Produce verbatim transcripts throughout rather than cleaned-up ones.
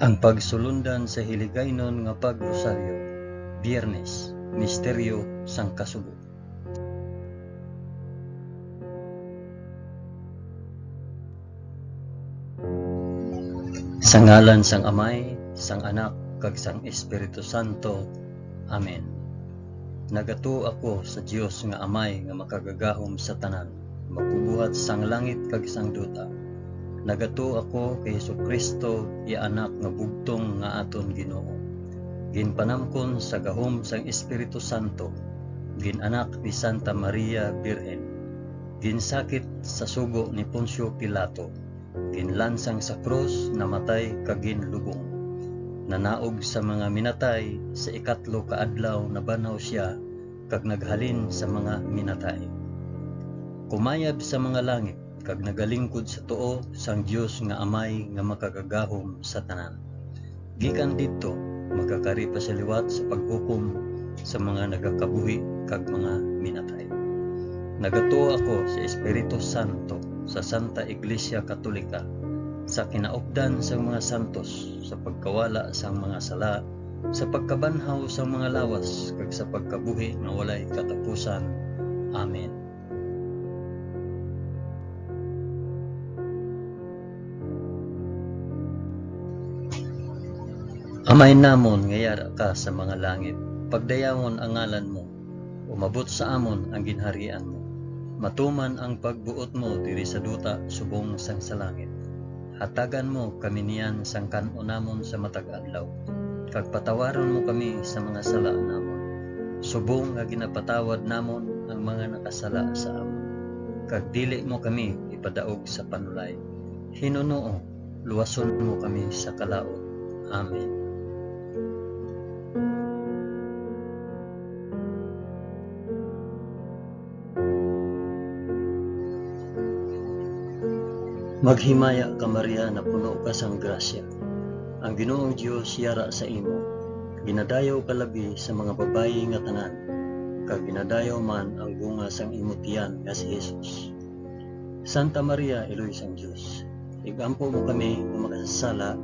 Ang pagsulundan sa Hiligaynon nga Pag-Rosaryo, Biyernes, Misteryo sang Kasubo. Sa ngalan sang Amay, sang Anak, kag sang Espiritu Santo. Amen. Nagatuo ako sa Dios nga Amay nga makagagahom sa tanan, magbubuhat sang langit kag sang duta. Nagatuo ako kay Jesu-Cristo, iya Anak nga bugtong nga aton Ginoo. Ginpanamkon sa gahom sang Espiritu Santo, gin-anak ni Santa Maria Birhen, ginsakit sa sugo ni Poncio Pilato, ginlansang sa krus, namatay, kag ginlubong. Nanaog sa mga minatay, sa ikatlo ka adlaw nabanhaw sia, kag naghalin sa mga minatay. Kumayab sa mga langit, kag nagalingkod sa tuo sang Dios nga Amay nga Makagagahom sa Tanan. Gikan didto, magakari pa sia liwat sa paghukom sa mga nagakabuhi kag mga minatay. Nagatuo ako sa Espiritu Santo, sa Santa Iglesia Katolika, sa kinaupdan sang mga santos, sa pagkawala sang mga sala, sa pagkabanhaw sang mga lawas, kag sa pagkabuhi nga walay katapusan. Amen. Amay namon nga yara ka sa mga langit, pagdayawon ang ngalan mo, umabot sa amon ang ginharian mo, matuman ang pagbuot mo diri sa duta subong sang sa langit. Hatagan mo kami niyan sang kan-on namon sa matag adlaw, kag patawaron mo kami sa mga sala namon, subong nga ginapatawad namon ang mga nakasala sa amon. Kag dili mo kami ipadaog sa panulay. Hinunoo, luwason mo kami sa kalaut. Amen. Maghimaya ka, Maria, napuno ka sang grasya. Ang Ginoong Dios yara sa imo. Ginadayaw ka labi sa mga babayi nga tanan, kag ginadayaw man ang bunga sang imo tiyan nga si Jesus. Santa Maria, Iloy sang Dios, ig-ampo mo kami nga makasasala,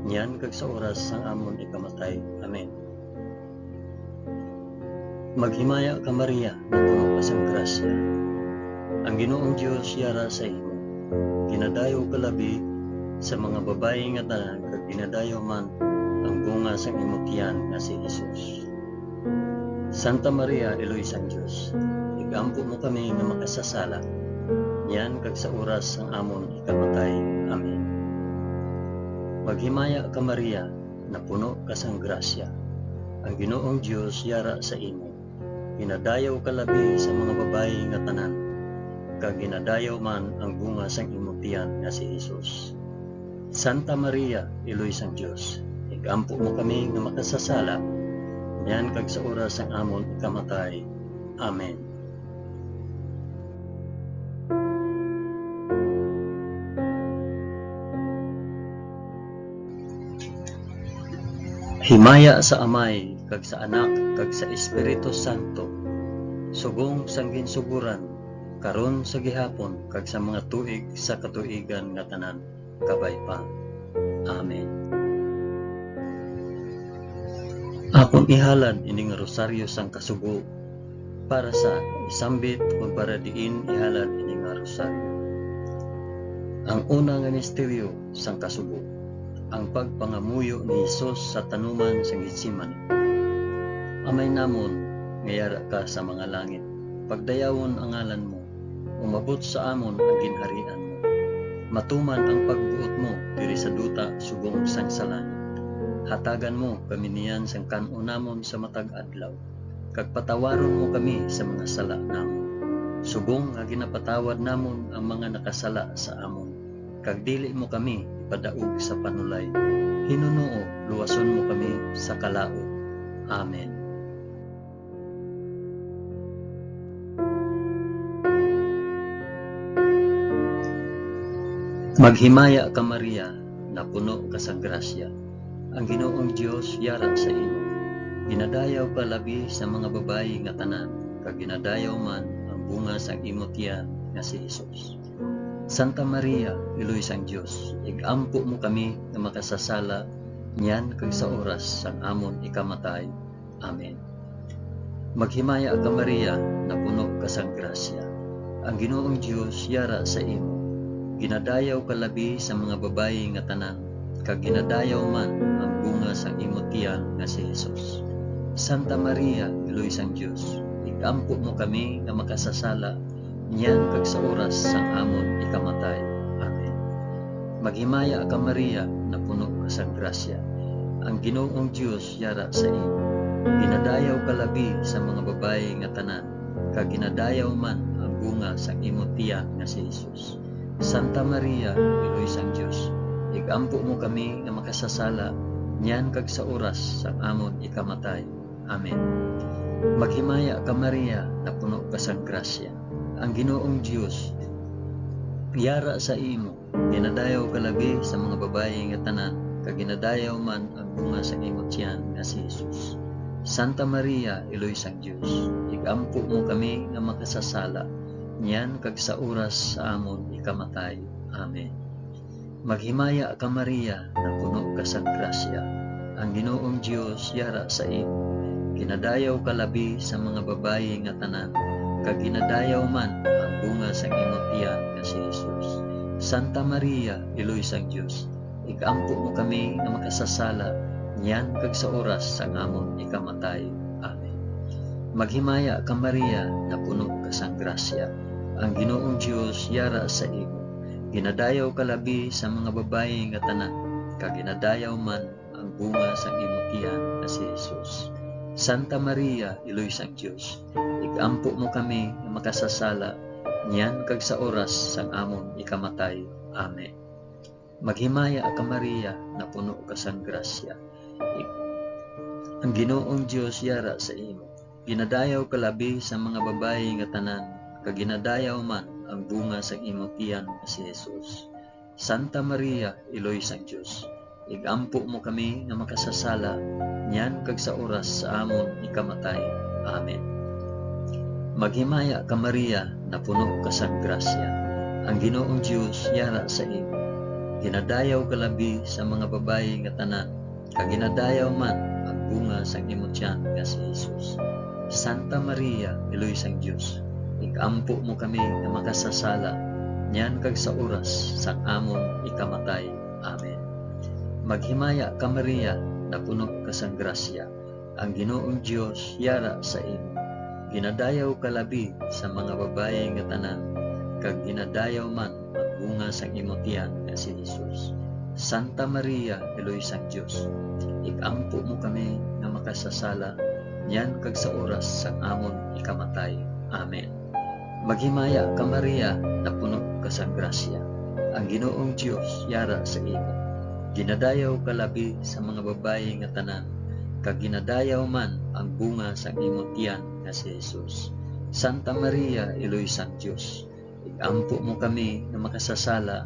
niyan kag sa oras sang amon ikamatay. Amen. Maghimaya ka, Maria, napuno ka sang grasya. Ang Ginoong Dios yara sa imo. Ginadayaw ka labi sa mga babayi nga tanan, kag ginadayaw man ang bunga sang imo tiyan nga si Jesus. Santa Maria, Iloy sang Dios, ig-ampo mo kami nga makasasala, niyan kag sa oras sang amon ikamatay. Amen. Maghimaya ka, Maria, napuno ka sang grasya. Ang Ginoong Dios yara sa imo. Ginadayaw ka labi sa mga babayi nga tanan, kag ginadayaw man ang bunga sang imo tiyan nga si Jesus. Santa Maria, Iloy sang Dios, ig-ampo mo kami nga makasasala, niyan kag sa oras sang amon ikamatay. Amen. Himaya sa Amay, kag sa Anak, kag sa Espiritu Santo, subong sang ginsugoran, karon, sa gihapon, kag sa mga tuig sa katuigan nga tanan. Kabay pa. Amen. Akon ihalad ini nga rosaryo sang kasubo para sa isambit kag para diin ihalad ini nga rosaryo. Ang una nga misteryo sang kasubo, ang pagpangamuyo ni Jesus sa tanuman sang Getsemani. Amay namon nga yara ka sa mga langit, pagdayawon ang ngalan mo. Umabot sa amon ang ginharian mo. Matuman ang pagbuot mo diri sa duta subong sang sa langit. Hatagan mo kami niyan sang kan-on namon sa matag adlaw, kag patawaron mo kami sa mga sala namon, subong nga ginapatawad namon ang mga nakasala sa amon, kag dili mo kami ipadaog sa panulay. Hinunoo, luwason mo kami sa kalaut. Amen. Maghimaya ka, Maria, napuno ka sang grasya. Ang Ginoong Dios yara sa imo. Ginadayaw ka labi sa mga babayi nga tanan, kag ginadayaw man ang bunga sang imo tiyan nga si Jesus. Santa Maria, Iloy sang Dios, ig-ampo mo kami nga makasasala niyan kag sa oras sang amon ikamatay. Amen. Maghimaya ka, Maria, napuno ka sang grasya. Ang Ginoong Dios yara sa imo. Ginadayaw ka labi sa mga babayi nga tanan, kag ginadayaw man ang bunga sang imo tiyan nga si Jesus. Santa Maria, Iloy sang Dios, ig-ampo mo kami nga makasasala niyan kag sa oras sang amon ikamatay. Amen. Maghimaya ka, Maria, napuno ka sang grasya. Ang Ginoong Dios yara sa imo. Ginadayaw ka labi sa mga babayi nga tanan, kag ginadayaw man ang bunga sang imo tiyan nga si Jesus. Santa Maria, Iloy sang Dios, ig-ampo mo kami nga makasasala niyan kag sa oras sang amon ikamatay. Amen. Maghimaya ka, Maria, napuno ka sang grasya. Ang Ginoong Dios yara sa imo. Ginadayaw ka labi sa mga babayi nga tanan, kag ginadayaw man ang bunga sa imo tiyan nga si Jesus. Santa Maria, Iloy sang Dios, ig-ampo mo kami nga makasasala niyan kag sa oras sa amon ikamatay. Amen. Maghimaya ka, Maria, napuno ka sang grasya. Ang Ginoong Dios yara sa imo. Ginadayaw ka labi sa mga babayi nga tanan, kag ginadayaw man ang bunga sang imo tiyan nga si Jesus. Santa Maria, Iloy sang Dios, ig-ampo mo kami nga makasasala niyan kag sa oras sang amon ikamatay. Amen. Maghimaya ka, Maria, napuno ka sang grasya. Ang Ginoong Dios yara sa imo. Ginadayaw ka labi sa mga babayi nga tanan, kag ginadayaw man ang bunga sang imo tiyan nga si Jesus. Santa Maria, Iloy sang Dios, ig-ampo mo kami nga makasasala niyan kag sa oras sang amon ikamatay. Amen. Maghimaya ka, Maria, napuno ka sang grasya. Ang Ginoong Dios yara sa imo. Ginadayaw ka labi sa mga babayi nga tanan, kag ginadayaw man ang bunga sang imo tiyan nga si Jesus. Santa Maria, Iloy sang Dios, ig-ampo mo kami nga makasasala niyan kag sa oras sa amon ikamatay. Amen. Maghimaya ka, Maria, napuno ka sang grasya. Ang Ginoong Dios yara sa imo. Ginadayaw ka labi sa mga babayi nga tanan, kag ginadayaw man ang bunga sang imo tiyan nga si Jesus. Santa Maria, Iloy sang Dios, ig-ampo mo kami nga makasasala niyan kag sa oras sang amon ikamatay. Amen. Maghimaya ka, Maria, napuno ka sang grasya. Ang Ginoong Dios yara sa imo. Ginadayaw ka labi sa mga babayi nga tanan, kag ginadayaw man ang bunga sang imo tiyan nga si Jesus. Santa Maria, Iloy sang Dios, ig-ampo mo kami nga makasasala niyan kag sa oras sang amon ikamatay. Amen. Maghimaya ka, Maria, napuno ka sang grasya. Ang Ginoong Dios yara sa imo. Ginadayaw ka labi sa mga babayi nga tanan, kag ginadayaw man ang bunga sang imo tiyan nga si Jesus. Santa Maria, Iloy sang Dios, ig-ampo mo kami nga makasasala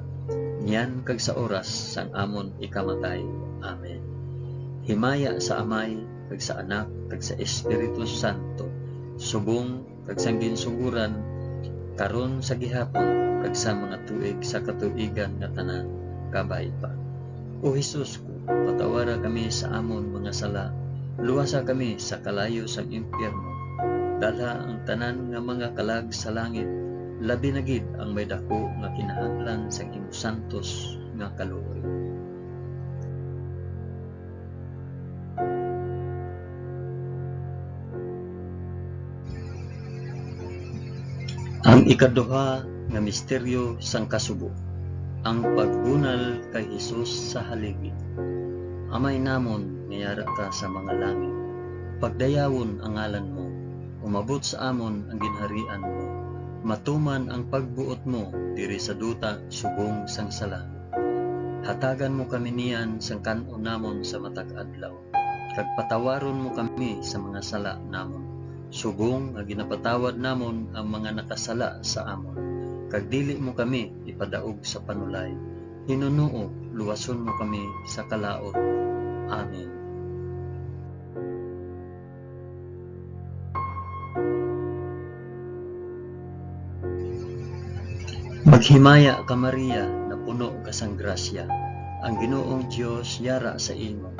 niyan kag sa oras sang amon ikamatay. Amen. Himaya sa Amay, kag sa Anak, kag sa Espiritu Santo, subong kag sang ginsugoran, karon, sa gihapon, kag sa mga tuig sa katuigan nga tanan. Kabay pa. O Jesus ko, patawara kami sa amon mga sala, luwasa kami sa kalayo sang impyerno, dalha ang tanan nga mga kalag sa langit, labi na gid ang may daku nga kinahanglan sang imo santos nga kaluoy. Ang ikaduha nga misteryo sang kasubo, ang pagbunal kay Jesus sa haligi. Amay namon nga yara ka sa mga langit, pagdayawon ang ngalan mo, umabot sa amon ang ginharian mo, matuman ang pagbuot mo diri sa duta subong sang sa langit. Hatagan mo kami niyan sang kan-on namon sa matag adlaw, kag patawaron mo kami sa mga sala namon, subong nga ginapatawad namon ang mga nakasala sa amon, kag dili mo kami ipadaog sa panulay. Hinunoo, luwason mo kami sa kalaut. Amen. Maghimaya ka, Maria, napuno ka sang grasya. Ang Ginoong Dios yara sa imo.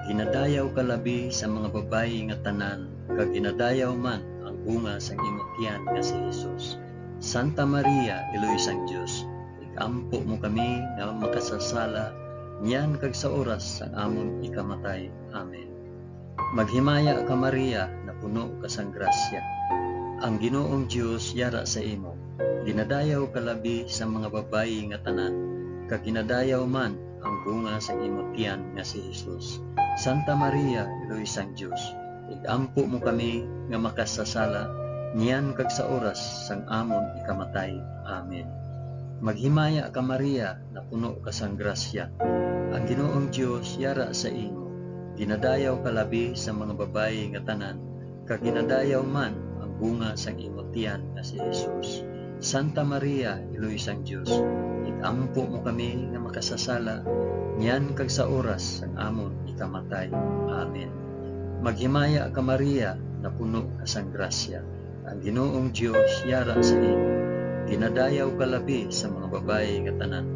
Ginadayaw ka labi sa mga babayi nga tanan, kag ginadayaw man ang bunga sang imo tiyan nga si Jesus. Santa Maria, Iloy sang Dios, ig-ampo mo kami nga makasasala, niyan kag sa oras sang amon ikamatay. Amen. Maghimaya ka, Maria, napuno ka sang grasya. Ang Ginoong Dios yara sa imo. Ginadayaw ka labi sa mga babayi nga tanan, kag ginadayaw man ang bunga sang imo tiyan nga si Jesus. Santa Maria, Iloy sang Dios, ig-ampo mo kami nga makasasala, niyan kag sa oras sang amon ikamatay. Amen. Maghimaya ka, Maria, napuno ka sang grasya. Ang Ginoong Dios yara sa imo. Ginadayaw ka labi sa mga babayi nga tanan, kag ginadayaw man ang bunga sang imo tiyan nga si Jesus. Santa Maria, Iloy sang Dios, ig-ampo mo kami nga makasasala, niyan kag sa oras sang amon ikamatay. Amen. Maghimaya ka, Maria, napuno ka sang grasya. Ang Ginoong Dios yara sa imo. Ginadayaw ka labi sa mga babayi nga tanan,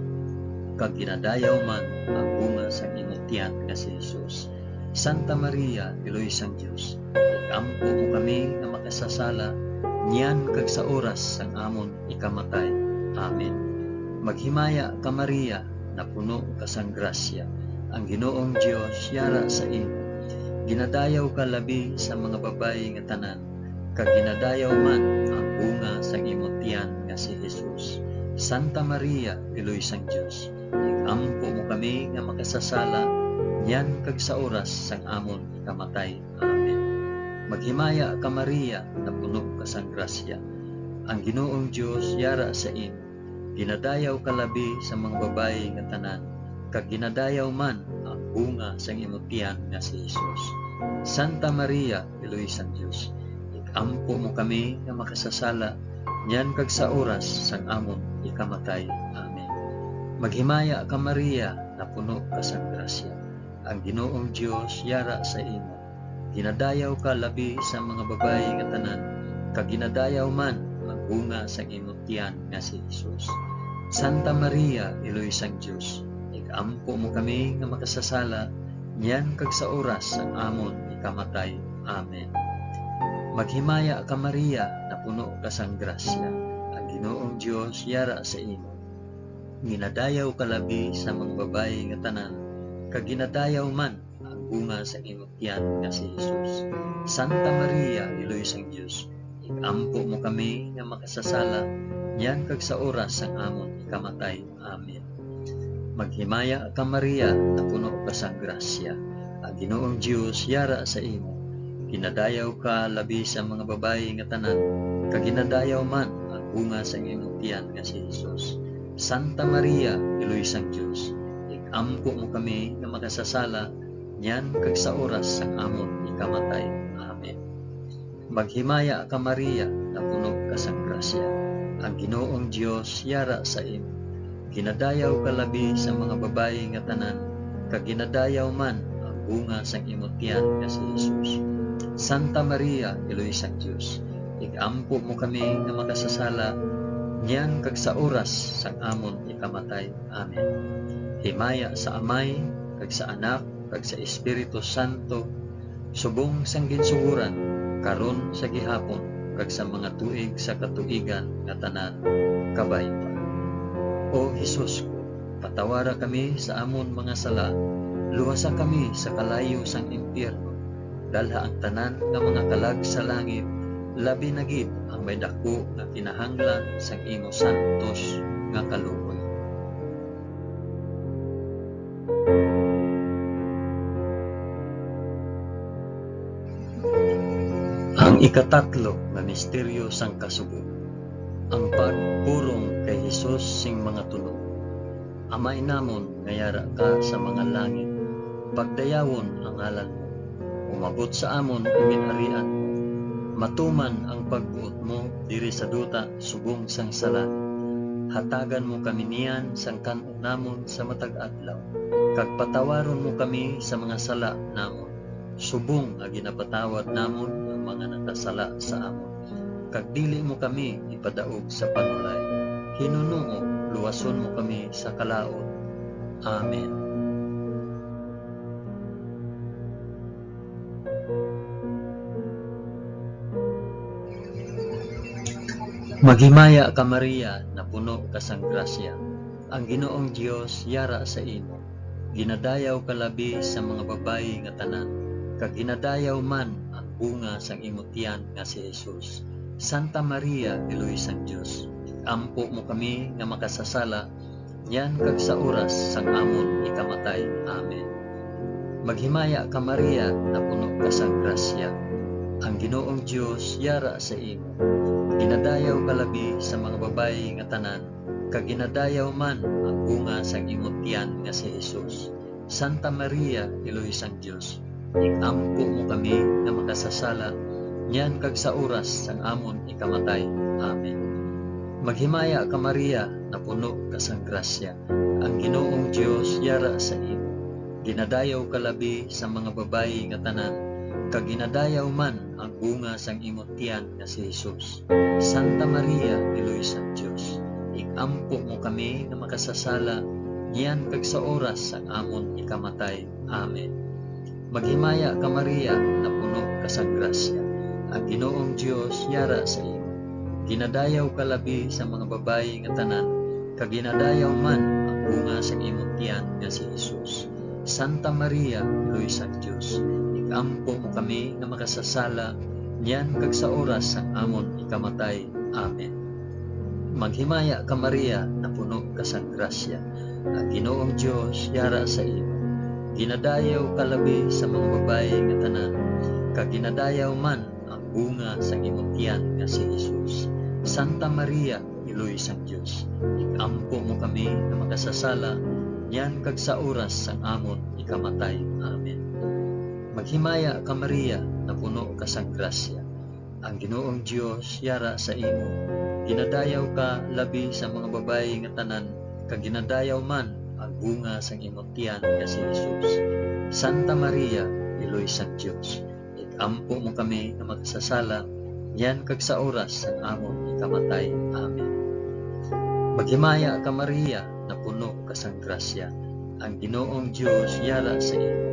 kag ginadayaw man ang bunga sang imo tiyan nga si Jesus. Santa Maria, Iloy sang Dios, ig-ampo mo kami nga makasasala, niyan kag sa oras sang amon ikamatay. Amen. Maghimaya ka, Maria, napuno ka sang grasya. Ang Ginoong Dios yara sa imo. Ginadayaw ka labi sa mga babayi nga tanan, kag ginadayaw man ang bunga sang imo tiyan nga si Jesus. Santa Maria, Iloy sang Dios, ig-ampo mo kami nga makasasala, niyan kag sa oras sang amon ikamatay. Amen. Maghimaya ka, Maria, napuno ka sang grasya. Ang Ginoong Dios yara sa imo. Ginadayaw ka labi sa mga babayi nga tanan, kag ginadayaw man ang bunga sang imo tiyan nga si Jesus. Santa Maria, Iloy sang Dios, ig-ampo mo kami nga makasasala, niyan kag sa oras sang amon ikamatay. Amen. Maghimaya ka, Maria, napuno ka sang grasya. Ang Ginoong Dios yara sa imo. Ginadayaw ka labi sa mga babayi nga tanan, kag ginadayaw man ang bunga sang imo tiyan nga si Jesus. Santa Maria, Iloy sang Dios, ig-ampo mo kami nga makasasala, niyan kag sa oras sang amon ikamatay. Amen. Maghimaya ka, Maria, napuno ka sang grasya. Ang Ginoong Dios yara sa imo. Ginadayaw ka labi sa mga babayi nga tanan, kag ginadayaw man ang bunga sang imo tiyan nga si Jesus. Santa Maria, Iloy sang Dios, ig-ampo mo kami nga makasasala, niyan kag sa oras sang amon ikamatay. Amen. Maghimaya ka, Maria, napuno ka sang grasya. Ang Ginoong Dios yara sa imo. Ginadayaw ka labi sa mga babayi nga tanan, kag ginadayaw man ang bunga sang imo tiyan nga si Jesus. Santa Maria, Iloy sang Dios, ig-ampo mo kami nga makasasala, niyan kag sa oras sang amon ikamatay. Amen. Maghimaya ka, Maria, napuno ka sang grasya. Ang Ginoong Dios yara sa imo. Ginadayaw ka labi sa mga babayi nga tanan, kag ginadayaw man ang bunga sang imo tiyan nga si Jesus. Santa Maria, Iloy sang Dios, ig-ampo mo kami nga makasasala, niyan kag sa oras sang amon ikamatay. Amen. Himaya sa Amay, kag sa Anak, kag sa Espiritu Santo, subong sang ginsugoran, karon, sa gihapon, kag sa mga tuig sa katuigan nga tanan. Kabay pa. O Jesus ko, patawara kami sa amon mga sala, luwasa kami sa kalayo sang impyerno, dalha ang tanan nga mga kalag sa langit, labi na gid ang may daku nga kinahanglan sang imo santos nga kaluoy. Ang ikatatlo nga misteryo sang kasubo, ang pagpurong kay Jesus sing mga tuno. Amay namon nga yara ka sa mga langit, pagdayawon ang ngalan mo. Umabot sa amon ang ginharian mo. Matuman ang pagbuot mo diri sa duta subong sang sala. Hatagan mo kami niyan sang kan-on namon sa matag adlaw, kag patawaron mo kami sa mga sala namon, subong nga ginapatawad namon ang mga nakasala sa amon. Kag dili mo kami ipadaog sa panulay, Hinunoo, luwason mo kami sa kalaut. Amen. Maghimaya ka, Maria, napuno ka sang grasya. Ang Ginoong Dios yara sa imo. Ginadayaw ka labi sa mga babayi nga tanan, kag ginadayaw man ang bunga sang imo tiyan nga si Jesus. Santa Maria, Iloy sang Dios, ampo mo kami nga makasasala, niyan kag sa oras sang amon ikamatay. Amen. Maghimaya ka, Maria, napuno ka sang grasya. Ang Ginoong Dios yara sa imo. Ginadayaw ka labi sa mga babayi nga tanan, kag ginadayaw man ang bunga sang imo tiyan nga si Jesus. Santa Maria, Iloy sang Dios, ig-ampo mo kami nga makasasala, niyan kag sa oras sang amon ikamatay. Amen. Maghimaya ka, Maria, napuno ka sang grasya. Ang Ginoong Dios yara sa imo. Ginadayaw ka labi sa mga babayi nga tanan, kag ginadayaw man ang bunga sang imo tiyan nga si Jesus. Santa Maria, Iloy sang Dios, ig-ampo mo kami nga makasasala, niyan kag sa oras sang amon ikamatay. Amen. Maghimaya ka, Maria, napuno ka sang grasya. Ang Ginoong Dios yara sa imo. Ginadayaw ka labi sa mga babayi nga tanan, kag ginadayaw man ang bunga sang imo tiyan nga si Jesus. Santa Maria, Iloy sang Dios, ig-ampo mo kami nga makasasala, niyan kag sa oras sang amon ikamatay. Amen. Maghimaya ka, Maria, napuno ka sang grasya. Ang Ginoong Dios yara sa imo. Ginadayaw ka labi sa mga babayi nga tanan, kag ginadayaw man ang bunga sang imo tiyan nga si Jesus. Santa Maria, Iloy sang Dios, ig-ampo mo kami nga makasasala, niyan kag sa oras sang amon ikamatay. Amen. Maghimaya ka, Maria, napuno ka sang grasya. Ang Ginoong Dios yara sa imo. Ginadayaw ka labi sa mga babayi nga tanan, kag ginadayaw man ang bunga sang imo tiyan nga si Jesus. Santa Maria, Iloy sang Dios, ig-ampo mo kami nga makasasala, niyan kag sa oras sang amon ikamatay. Amen. Maghimaya ka, Maria, napuno ka sang grasya. Ang Ginoong Dios yara sa imo.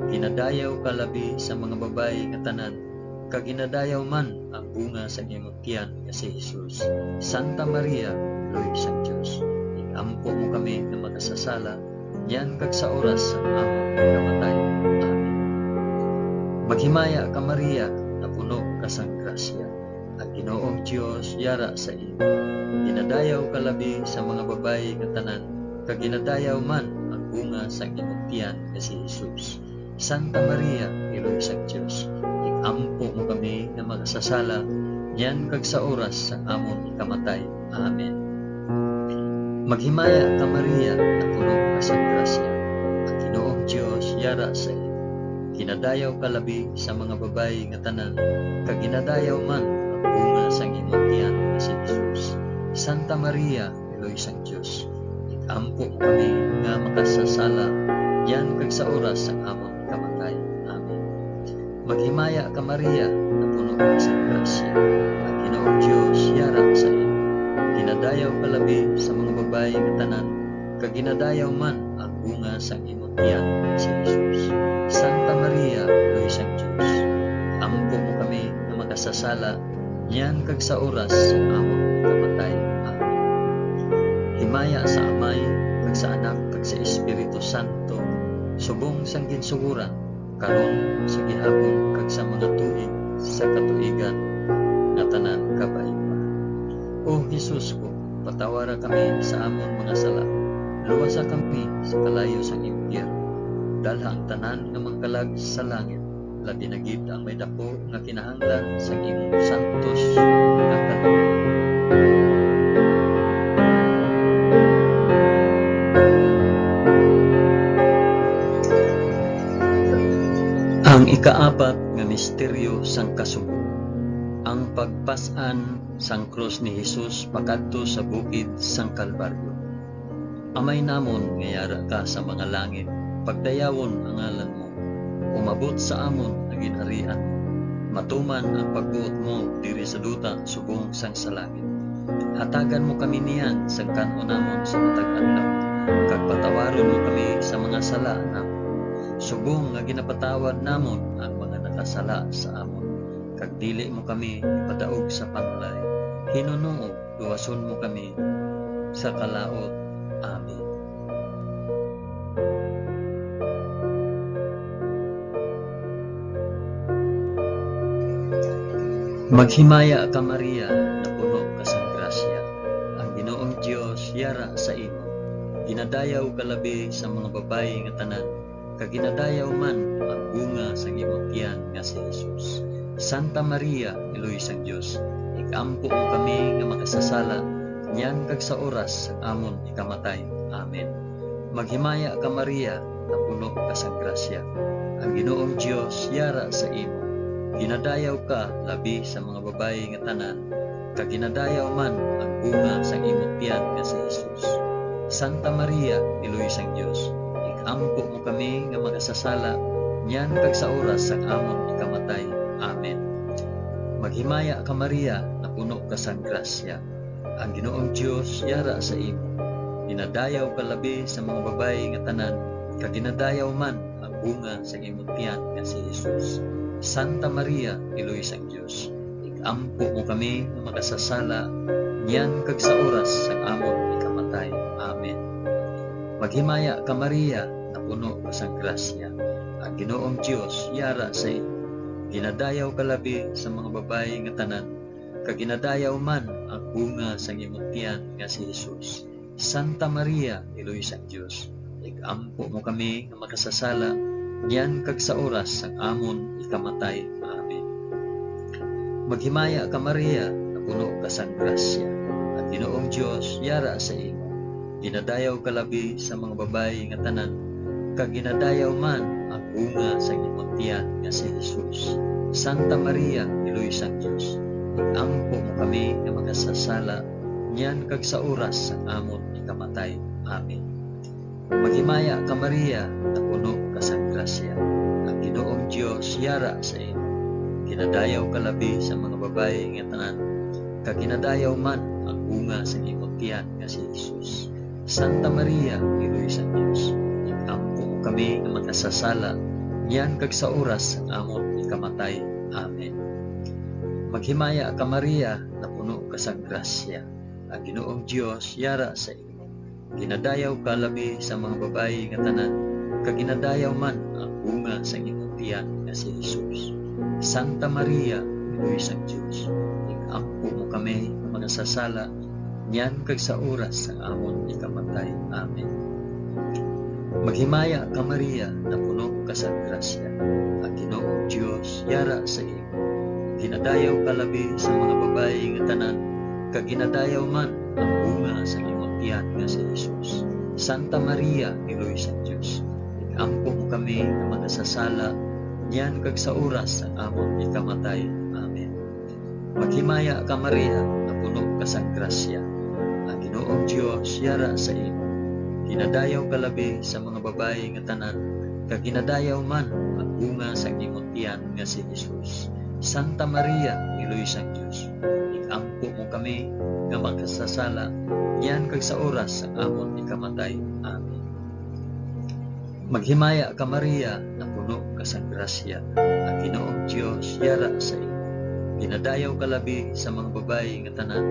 Ginadayaw ka labi sa mga babayi nga tanan, kag ginadayaw man ang bunga sang imo tiyan nga si Jesus. Santa Maria, Iloy sang Dios, ig-ampo mo kami nga makasasala, niyan kag sa oras sang amon pagkamatay. Amen. Maghimaya ka, Maria, napuno ka sang grasya. Ang Ginoong Dios yara sa imo. Ginadayaw ka labi sa mga babayi nga tanan, kag ginadayaw man ang bunga sang imong tiyan nga si Jesus. Santa Maria, Iloy sang Dios, ig-ampo mo kami nga makasasala, niyan kag sa oras sang amon ikamatay. Amen. Maghimaya ka, Maria, napuno ka sang grasya. Ang Ginoong Dios yara sa imo. Ginadayaw ka labi sa mga babayi nga tanan, kag ginadayaw man ang bunga sang imong tiyan nga si Jesus. Santa Maria, Iloy sang Dios, ig-ampo mo kami nga makasasala, niyan kag sa oras sang amon kamatay. Amen. Maghimaya ka, Maria, napuno ka sang grasya. Ang Ginoong Dios yara sa imo. Ginadayaw ka labi sa mga babayi nga tanan, kag ginadayaw man ang bunga sang imong tiyan, si Jesus. Santa Maria, Iloy sang Dios, ampo mo kami nga makasasala, niyan kag sa oras sang amon kamatay. Amen. Himaya sa Amay, kag sa Anak, kag sa Espiritu Santo, subong sang ginsugoran, karon, sa gihapon, kag sa mga tuig sa katuigan nga tanan. Kabayuan. O Jesus ko, patawara kami sa amon mga sala, luwasa kami sa kalayo sang impyerno, dalha ang tanan nga mga kalag sa langit, labi na gid ang may daku nga kinahanglan sang imong santos nga kaluoy. Ang ikaapat nga misteryo sang kasubo, ang pagpas-an sang krus ni Jesus pakadto sa bukid sang Kalbaryo. Amay namon nga yara ka sa mga langit, pagdayawon ang ngalan mo. Umabot sa amon ang ginharian mo. Matuman ang pagbuot mo diri sa duta subong sang sa langit. Hatagan mo kami niyan sang kan-on namon sa matag adlaw, kag patawaron mo kami sa mga sala namon, subong nga ginapatawad namon ang mga nakasala sa amon, kag dili mo kami ipadaog sa panulay. Hinunoo, luwason mo kami sa kalaut. Amen. Maghimaya ka, Maria, napuno ka sang grasya. Ang Ginoong Dios yara sa imo. Ginadayaw ka labi sa mga babayi nga tanan, kag ginadayaw man ang bunga sang imong tiyan nga si Jesus. Santa Maria, Iloy sang Dios, ig-ampo mo kami nga makasasala, niyan kag sa oras sang amon ikamatay. Amen. Maghimaya ka, Maria, napuno ka sang grasya. Ang Ginoong Dios yara sa imo. Ginadayaw ka labi sa mga babayi nga tanan, kag ginadayaw man ang bunga sang imo tiyan nga si Jesus. Santa Maria, Iloy sang Dios, ig-ampo mo kami nga makasasala, niyan kag sa oras sang amon ikamatay. Amen. Maghimaya ka, Maria, napuno ka sang grasya. Ang Ginoong Dios yara sa imo. Ginadayaw ka labi sa mga babayi nga tanan, kag ginadayaw man ang bunga sang imo tiyan nga si Jesus. Santa Maria, Iloy sang Dios, ig-ampo mo kami nga makasasala, niyan kag sa oras sang amon ikamatay. Amen. Maghimaya ka, Maria, napuno ka sang grasya. Ang Ginoong Dios yara sa imo. Ginadayaw ka labi sa mga babayi nga tanan, kag ginadayaw man ang bunga sang imong tiyan nga si Jesus. Santa Maria, Iloy sang Dios, ig-ampo mo kami nga makasasala, niyan kag sa oras sang amon ikamatay. Amen. Maghimaya ka, Maria, napuno ka sang grasya. Ang Ginoong Dios yara sa imo. Ginadayaw ka labi sa mga babayi nga tanan, kag ginadayaw man ang bunga sang imong tiyan nga si Jesus. Santa Maria, Iloy sang Dios, ig-ampo mo kami nga makasasala, niyan kag sa oras sang amon ikamatay. Amen. Maghimaya ka, Maria, napuno ka sang grasya. Ang Ginoong Dios yara sa imo. Ginadayaw ka labi sa mga babayi nga tanan, kag ginadayaw man ang bunga sang imong tiyan nga si Jesus. Santa Maria, Iloy sang Dios, ig-ampo mo kami nga makasasala, niyan kag sa oras sang amon ikamatay. Amen. Maghimaya ka, Maria, napuno ka sang grasya. Ang Ginoong Dios yara sa imo. Ginadayaw ka labi sa mga babayi nga tanan, kag ginadayaw man ang bunga sang imong tiyan nga si Jesus. Santa Maria, Iloy sang Dios, ig-ampo mo kami nga makasasala, niyan kag sa oras sang amon ikamatay. Amen. Maghimaya ka, Maria, napuno ka sa grasya. Ang Ginoong Dios yara sa imo. Ginadayaw ka labi sa mga babayi nga tanan, kag ginadayaw man ang bunga sa imong tiyan nga si Jesus. Santa Maria, Iloy sang Dios, ig-ampo mo kami nga makasasala, niyan kag sa oras sang amon ikamatay. Amen. Maghimaya ka, Maria, napuno ka sang grasya. Ang Ginoong Dios yara sa imo. Ginadayaw ka labi sa mga babayi nga tanan, kag ginadayaw man ang bunga sang imong tiyan nga si Jesus. Santa Maria, Iloy sang Dios, ig-ampo mo kami nga makasasala, niyan kag sa oras sang amon ikamatay. Amen. Maghimaya ka, Maria, napuno ka sang grasya. Ang Ginoong Dios yara sa imo. Ginadayaw ka labi sa mga babayi nga tanan,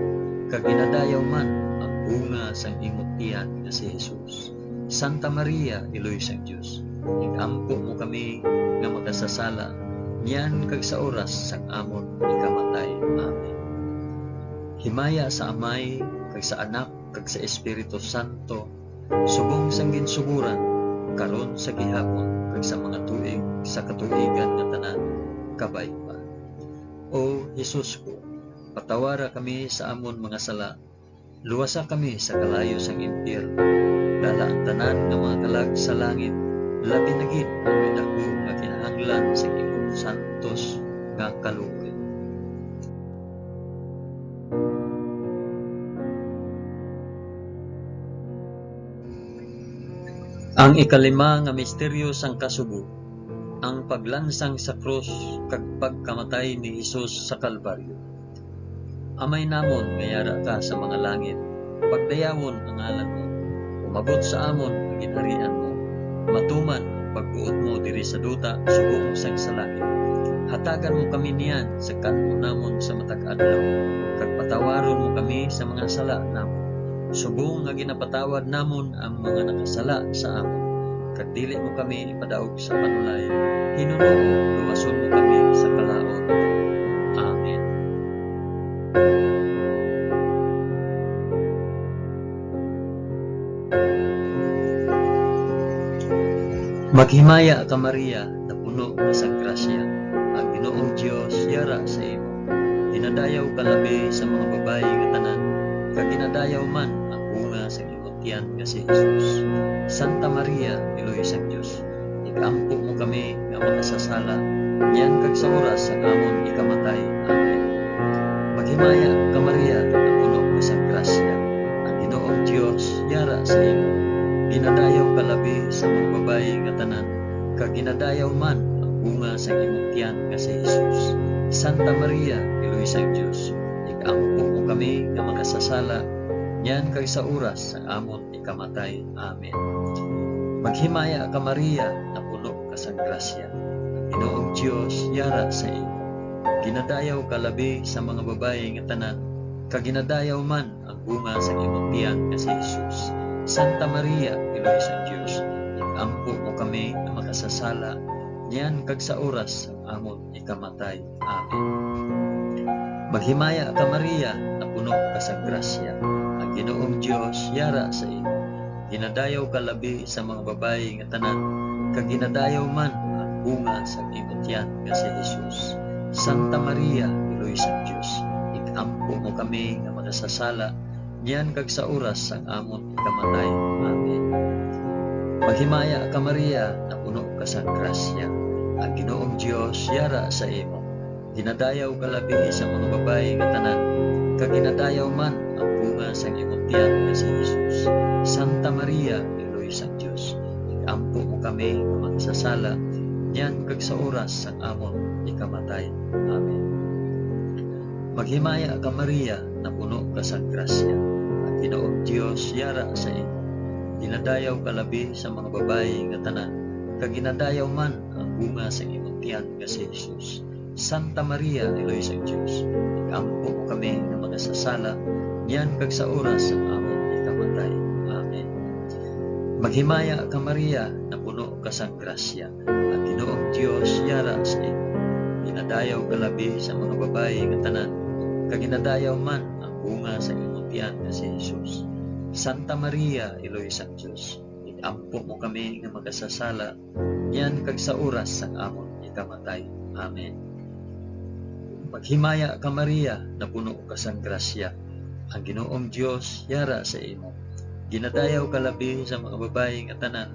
kag ginadayaw man ang bunga sang imong tiyan nga si Jesus. Santa Maria, Iloy sang Dios, ig-ampo mo kami nga makasasala, niyan kag sa oras sang amon ikamatay. Amen. Himaya sa Amay, kag sa Anak, kag sa Espiritu Santo, subong sang ginsugoran, karon, sa gihapon, kag sa mga tuig sa katuigan nga tanan. Kabay pa. O Jesus ko, patawara kami sa amon mga sala, luwasa kami sa kalayo sang impyerno. Dala ang tanan nga mga kalag sa langit, labi na gid ang may daku nga kinahanglan sa imong santos nga kaluoy. Ang ikalima nga misteryo sang kasubo, ang paglansang sa krus kag pagkamatay ni Jesus sa Kalbaryo. Amay namon nga yara ka sa mga langit, pagdayawon ang ngalan mo. Umabot sa amon ang ginharian mo. Matuman ang pagbuot mo diri sa duta subong sang sa langit. Hatagan mo kami niyan sa kan-o namon sa matag adlaw, kag patawaron mo kami sa mga sala namon, subong nga ginapatawad namon ang mga nakasala sa amon. Kag dili mo kami ipadaog sa panulay, hinunoo luwason mo kami sa kalaut. Amen. Maghimaya ka, Maria, napuno ka sang grasya, ang Ginoong Dios yara sa imo. Ginadayaw ka labi sa mga babayi nga tanan, kag ginadayaw man ang bunga sang imong tiyan nga si Jesus. Santa Maria, Iloy sang Dios, ig-ampo mo kami nga makasasala, niyan kag sa oras sang amon ikamatay. Amen. Maghimaya ka, Maria, napuno ka sang grasya, ang Ginoong Dios yara sa imo. Ginadayaw ka labi sa mga babayi nga tanan, kag ginadayaw man ang bunga sang imong tiyan nga si Jesus. Santa Maria, Iloy sang Dios, ig-ampo mo kami nga makasasala, niyan kag sa oras sang amon ikamatay. Amen. Maghimaya ka, Maria, napuno ka sang grasya, ang Ginoong Dios yara sa imo. Ginadayaw ka labi sa mga babayi nga tanan, kag ginadayaw man ang bunga sang imong tiyan nga si Jesus. Santa Maria, Iloy sang Dios, ig-ampo mo kami nga makasasala, niyan kag sa oras sang amon ikamatay. Amen. Maghimaya ka, Maria, napuno ka sang grasya, ang Ginoong Dios yara sa imo. Ginadayaw ka labi sa mga babayi nga tanan, kag ginadayaw man ang bunga sang imong tiyan nga si Jesus. Santa Maria, Iloy sang Dios, ig-ampo mo kami nga makasasala, niyan kag sa oras sang amon ikamatay. Amen. Maghimaya ka, Maria, napuno ka sang grasya, ang Ginoong Dios yara sa imo. Ginadayaw ka labi sa mga babayi nga tanan, kag ginadayaw man ang bunga sang imong tiyan nga si Jesus. Santa Maria, Iloy sang Dios, ig-ampo mo kami nga makasasala, niyan kag sa oras sang amon ikamatay. Amen. Maghimaya ka, Maria, napuno ka sang grasya, ang Ginoong Dios yara sa imo. Ginadayaw ka labi sa mga babayi nga tanan, kag ginadayaw man ang bunga sang imong tiyan nga si Jesus. Santa Maria, Iloy sang Dios, ig-ampo mo kami nga makasasala, niyan kag sa oras sang amon ikamatay. Amen. Maghimaya ka, Maria, napuno ka sang grasya, ang Ginoong Dios yara sa imo. Ginadayaw ka labi sa mga babayi nga tanan, kag ginadayaw man ang bunga sa imong tiyan nga si Jesus. Santa Maria, Iloy sang Dios, ig-ampo mo kami nga makasasala, niyan kag sa oras sang amon ikamatay. Amen. Maghimaya ka, Maria, napuno ka sang grasya, ang Ginoong Dios yara sa imo. Ginadayaw ka labi sa mga babayi nga tanan,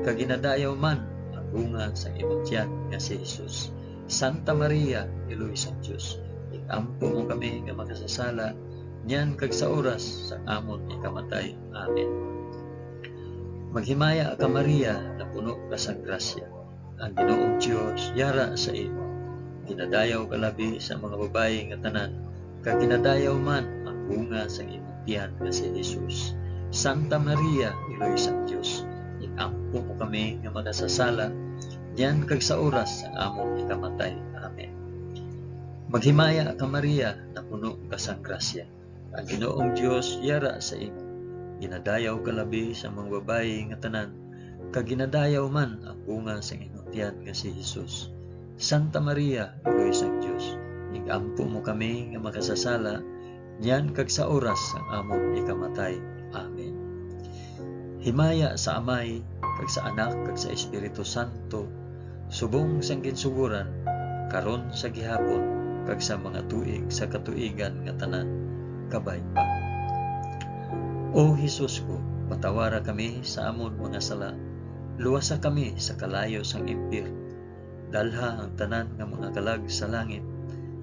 kag ginadayaw man ang bunga sang imong tiyan nga si Jesus. Santa Maria, Iloy sang Dios, ig-ampo mo kami nga makasasala, niyan kag sa oras sang amon ikamatay. Amen. Maghimaya ka, Maria, napuno ka sang grasya, ang Ginoong Dios yara sa imo. Ginadayaw ka labi sa mga babayi nga tanan, kag ginadayaw man ang bunga sang imong tiyan nga si Jesus. Santa Maria, Iloy sang Dios, ig-ampo mo kami nga makasasala, niyan kag sa oras sang amon ikamatay. Amen. Maghimaya ka, Maria, napuno ka sang grasya, ang Ginoong Dios yara sa imo. Ginadayaw ka labi sa mga babayi nga tanan, kag ginadayaw man ang bunga sang imong tiyan nga si Jesus. Santa Maria, Iloy sang Dios, ig-ampo mo kami nga makasasala, niyan kag sa oras sang amon ikamatay. Amen. Himaya sa Amay, kag sa Anak, kag sa Espiritu Santo, subong sang ginsugoran, karon, sa gihapon, kag sa mga tuig sa katuigan nga tanan. Kabay pa. O Jesus ko, patawara kami sa amon mga sala, luwasa kami sa kalayo sang impyerno, dalha ang tanan nga mga kalag sa langit,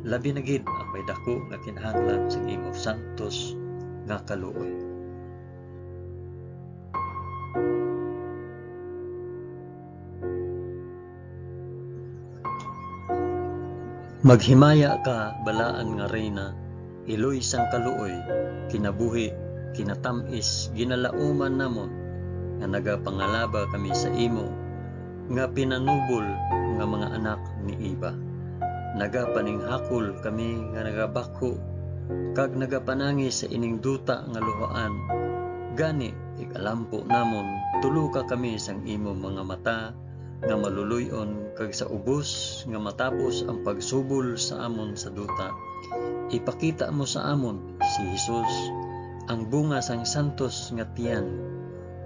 labi na gid ang may daku nga kinahanglan sa imo santos nga kaluoy. Maghimaya ka, balaan nga Reyna, Iloy sang kaluoy, kinabuhi, kinatam-is, ginalauman namon, nga nagapangalaba kami sa imo, nga pinanubol nga mga anak ni Eva. Nagapaninghakol kami nga nagabakho, kag nagapanangi sa ining duta nga luhaan. Gani, ikalampo namon, tuloka kami sang imo mga mata nga maluloy-on, kag sa ubos nga matapos ang pagsubol sa amon sa duta, ipakita mo sa amon si Jesus, ang bunga sang santos nga tiyan.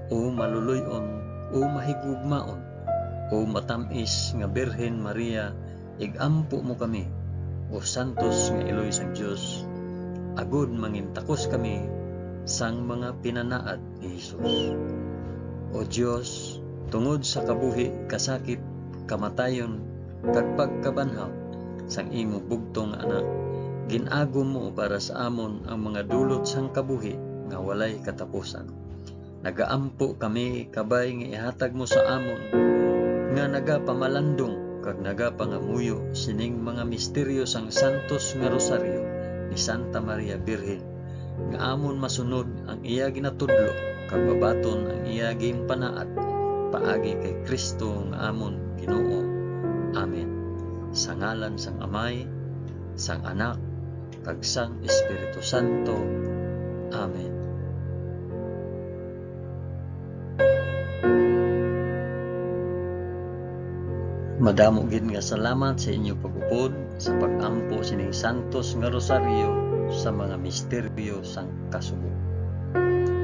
O maluloy-on, o mahigugmaon, o matam-is nga Birhen Maria, igampo mo kami, o santos nga iloy sang Dios, agod mangintakos kami sang mga pinanaad ni Jesus. O Dios, tungod sa kabuhi, kasakit, kamatayon, kag pagkabanhaw sang imo bugtong nga Anak, gin-agom mo para sa amon ang mga dulot sang kabuhi nga walay katapusan. Nagaampo kami, kabay nga ihatag mo sa amon nga nagapamalandong kag nagapangamuyo sining mga misteryo sang santos nga rosaryo ni Santa Maria Birhen, nga amon masunod ang iya ginatudlo kag mabaton ang iya ginpanaad, paagi kay Cristo nga amon Ginoo. Amen. Sa ngalan sang Amay, sang Anak, kag sang Espiritu Santo. Amen. Madamo gid nga salamat sa inyo pag-upod sa pag-ampo sining santos nga rosaryo sa mga misteryo sang kasubo.